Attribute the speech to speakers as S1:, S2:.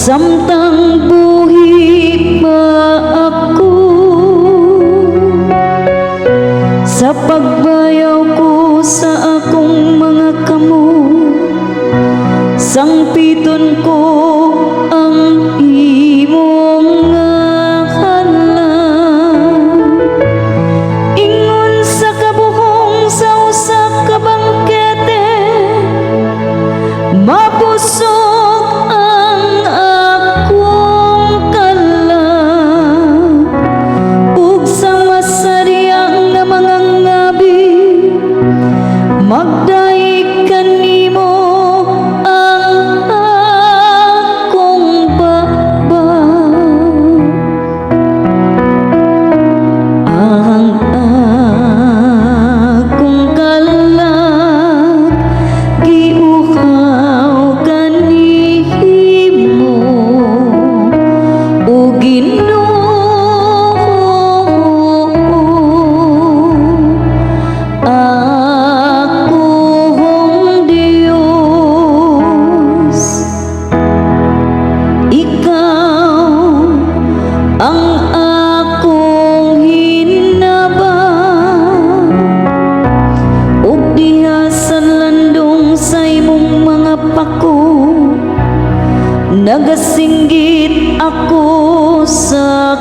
S1: Samtang buhi pa ako, sa pagbayaw ko sa akong mga kamot, sangpiton ko ang imong ngalan. Ingon sa kabuhong sa usa ka bangkete, mabusog ang akong kalag, ug sa masariya nga mga ngabi, magdayeg kanimo ang akong baba. Ang akong kalag giuhaw kanimo, o Ginoo, akong Diyos. Ikaw ang akong hinabang, ug diha sa landong sa imong mga pako, nagasinggit ako sa